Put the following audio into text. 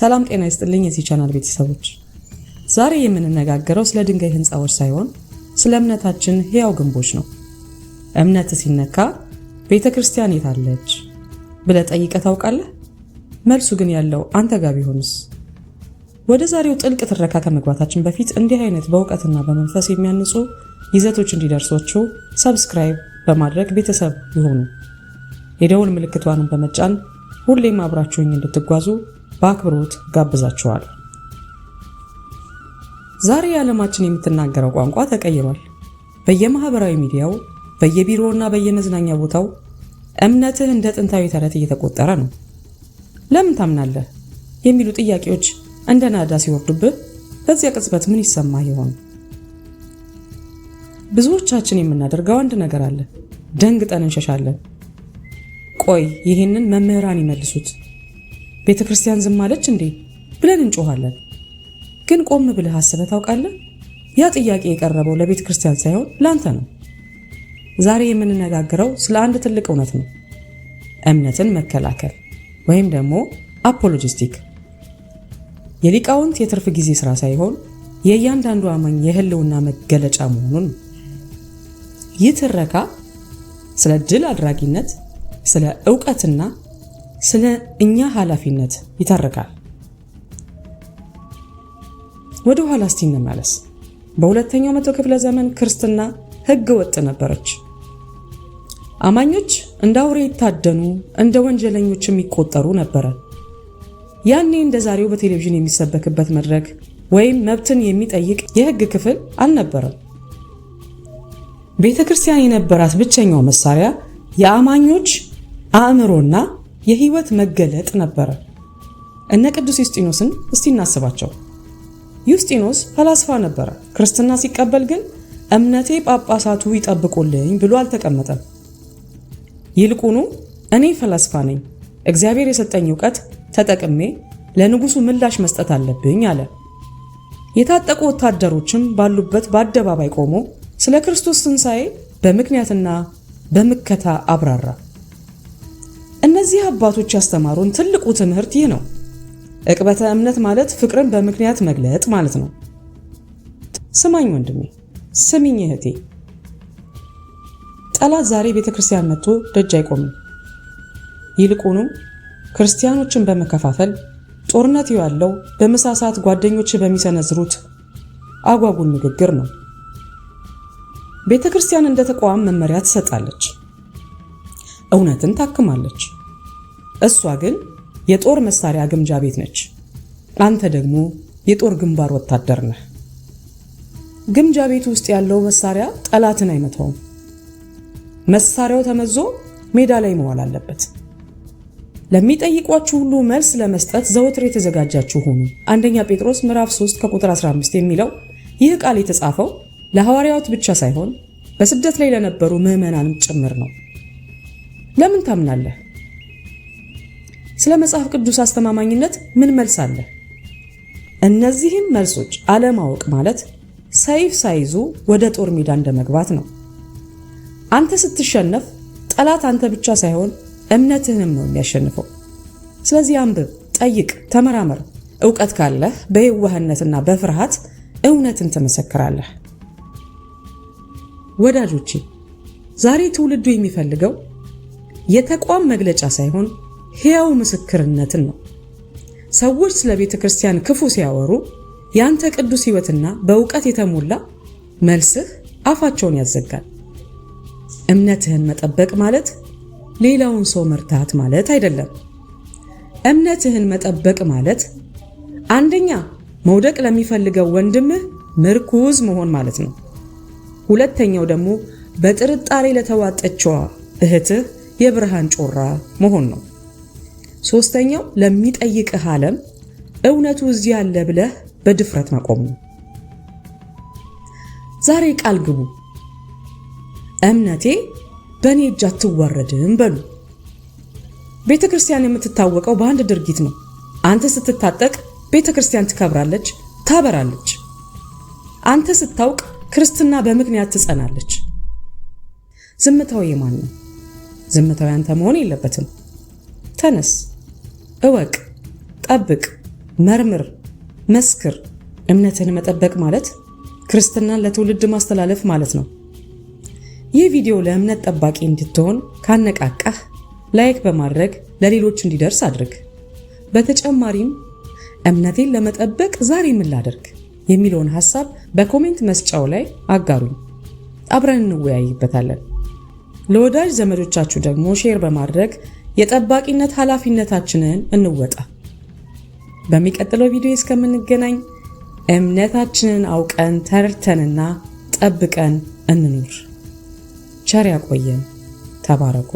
ሰላም ጤና ይስጥልኝ የዚህ ቻናል ቤተሰቦች። ዛሬ የምንነጋገረው ስለ ድንጋይ ህንፃዎች ሳይሆን ስለ እምነታችን ሕያው ግንቦች ነው። እምነት ሲነካ ቤተ ክርስቲያን የት አለች ብለህ ጠይቀህ ታውቃለህ? መልሱ ግን ያለው አንተ ጋር ቢሆንስ? ወደ ዛሬው ጥልቅ ትረካ ከመግባታችን በፊት እንዲህ አይነት በእውቀትና በመንፈስ የሚያንጹ ይዘቶች እንዲደርሷችሁ subscribe በማድረግ ቤተሰብ ይሁኑ። የደውል ምልክቷንም በመጫን ሁሌም አብራችሁኝ እንድትጓዙ በአክብሮት ጋብዛችኋል። ዛሬ ዓለማችን የምትናገረው ቋንቋ ተቀይሯል። በየማህበራዊ ሚዲያው፣ በየቢሮውና በየመዝናኛ ቦታው እምነትህ እንደ ጥንታዊ ተረት እየተቆጠረ ነው። ለምን ታምናለህ የሚሉ ጥያቄዎች እንደ ናዳ ሲወርዱብህ በዚያ ቅጽበት ምን ይሰማህ ይሆን? ብዙዎቻችን የምናደርገው አንድ ነገር አለ። ደንግጠን እንሸሻለን። ቆይ ይህንን መምህራን ይመልሱት፣ ቤተ ክርስቲያን ዝም አለች እንዴ ብለን እንጮኻለን። ግን ቆም ብለህ አስበህ ታውቃለህ? ያ ጥያቄ የቀረበው ለቤተ ክርስቲያን ሳይሆን ለአንተ ነው። ዛሬ የምንነጋገረው ስለ አንድ ትልቅ እውነት ነው። እምነትን መከላከል ወይም ደግሞ apologistic የሊቃውንት የትርፍ ጊዜ ስራ ሳይሆን የእያንዳንዱ አማኝ የህልውና መገለጫ መሆኑን ነው። ይህ ትረካ ስለ ድል አድራጊነት፣ ስለ እውቀትና ስለ እኛ ኃላፊነት ይተርካል። ወደ ኋላ እስቲ እንመለስ። በሁለተኛው መቶ ክፍለ ዘመን ክርስትና ሕገ ወጥ ነበረች። አማኞች እንደ አውሬ ይታደኑ፣ እንደ ወንጀለኞች የሚቆጠሩ ነበረ። ያኔ እንደ ዛሬው በቴሌቪዥን የሚሰበክበት መድረክ ወይም መብትን የሚጠይቅ የሕግ ክፍል አልነበረም። ቤተ ክርስቲያን የነበራት ብቸኛው መሳሪያ የአማኞች አእምሮና የህይወት መገለጥ ነበረ። እነ ቅዱስ ዩስጢኖስን እስቲ እናስባቸው። ዩስጢኖስ ፈላስፋ ነበረ። ክርስትና ሲቀበል ግን እምነቴ ጳጳሳቱ ይጠብቁልኝ ብሎ አልተቀመጠም። ይልቁኑ እኔ ፈላስፋ ነኝ፣ እግዚአብሔር የሰጠኝ እውቀት ተጠቅሜ ለንጉሱ ምላሽ መስጠት አለብኝ አለ። የታጠቁ ወታደሮችም ባሉበት በአደባባይ ቆሞ ስለ ክርስቶስ ትንሣኤ በምክንያትና በምከታ አብራራ። እነዚህ አባቶች ያስተማሩን ትልቁ ትምህርት ይህ ነው። ዕቅበተ እምነት ማለት ፍቅርን በምክንያት መግለጥ ማለት ነው። ስማኝ ወንድሜ፣ ስሚኝ እህቴ። ጠላት ዛሬ ቤተ ክርስቲያን መጥቶ ደጅ አይቆምም። ይልቁንም ክርስቲያኖችን በመከፋፈል ጦርነት ያለው በምሳ ሰዓት ጓደኞች በሚሰነዝሩት አጓጉል ንግግር ነው። ቤተ ክርስቲያን እንደ ተቋም መመሪያ ትሰጣለች፣ እውነትን ታክማለች። እሷ ግን የጦር መሳሪያ ግምጃ ቤት ነች። አንተ ደግሞ የጦር ግንባር ወታደር ነህ። ግምጃ ቤት ውስጥ ያለው መሳሪያ ጠላትን አይመታውም። መሳሪያው ተመዞ ሜዳ ላይ መዋል አለበት። ለሚጠይቋችሁ ሁሉ መልስ ለመስጠት ዘወትር የተዘጋጃችሁ ሁኑ። አንደኛ ጴጥሮስ ምዕራፍ 3 ከቁጥር 15 የሚለው ይህ ቃል የተጻፈው ለሐዋርያት ብቻ ሳይሆን በስደት ላይ ለነበሩ ምዕመናንም ጭምር ነው። ለምን ታምናለህ? ስለ መጽሐፍ ቅዱስ አስተማማኝነት ምን መልስ አለ? እነዚህን መልሶች አለማወቅ ማለት ሰይፍ ሳይዙ ወደ ጦር ሜዳ እንደመግባት ነው። አንተ ስትሸነፍ ጠላት አንተ ብቻ ሳይሆን እምነትህንም ነው የሚያሸንፈው። ስለዚህ አንብብ፣ ጠይቅ፣ ተመራመር። እውቀት ካለህ በየዋህነትና በፍርሃት እውነትን ትመሰክራለህ። ወዳጆቼ፣ ዛሬ ትውልዱ የሚፈልገው የተቋም መግለጫ ሳይሆን ሕያው ምስክርነትን ነው። ሰዎች ስለ ቤተ ክርስቲያን ክፉ ሲያወሩ ያንተ ቅዱስ ሕይወትና በእውቀት የተሞላ መልስህ አፋቸውን ያዘጋል። እምነትህን መጠበቅ ማለት ሌላውን ሰው መርታት ማለት አይደለም። እምነትህን መጠበቅ ማለት አንደኛ መውደቅ ለሚፈልገው ወንድምህ ምርኩዝ መሆን ማለት ነው። ሁለተኛው ደግሞ በጥርጣሬ ለተዋጠችዋ እህትህ የብርሃን ጮራ መሆን ነው። ሶስተኛው ለሚጠይቅህ ዓለም እውነቱ እዚህ አለ ብለህ በድፍረት መቆም ነው። ዛሬ ቃል ግቡ። እምነቴ በእኔ እጅ አትዋረድም በሉ። ቤተ ክርስቲያን የምትታወቀው በአንድ ድርጊት ነው። አንተ ስትታጠቅ ቤተ ክርስቲያን ትከብራለች፣ ታበራለች። አንተ ስታውቅ ክርስትና በምክንያት ትጸናለች። ዝምታው የማን ነው? ዝምታው ያንተ መሆን የለበትም። ተነስ፣ እወቅ፣ ጠብቅ፣ መርምር፣ መስክር። እምነትህን መጠበቅ ማለት ክርስትናን ለትውልድ ማስተላለፍ ማለት ነው። ይህ ቪዲዮ ለእምነት ጠባቂ እንድትሆን ካነቃቃህ like በማድረግ ለሌሎች እንዲደርስ አድርግ። በተጨማሪም እምነቴን ለመጠበቅ ዛሬ ምን ላድርግ የሚለውን ሐሳብ በ comment መስጫው ላይ አጋሩኝ። አብረን እንወያይበታለን። ለወዳጅ ዘመዶቻችሁ ደግሞ share በማድረግ የጠባቂነት ኃላፊነታችንን እንወጣ። በሚቀጥለው ቪዲዮ እስከምንገናኝ እምነታችንን አውቀን ተረድተንና ጠብቀን እንኑር። ቸር ያቆየን። ተባረኩ።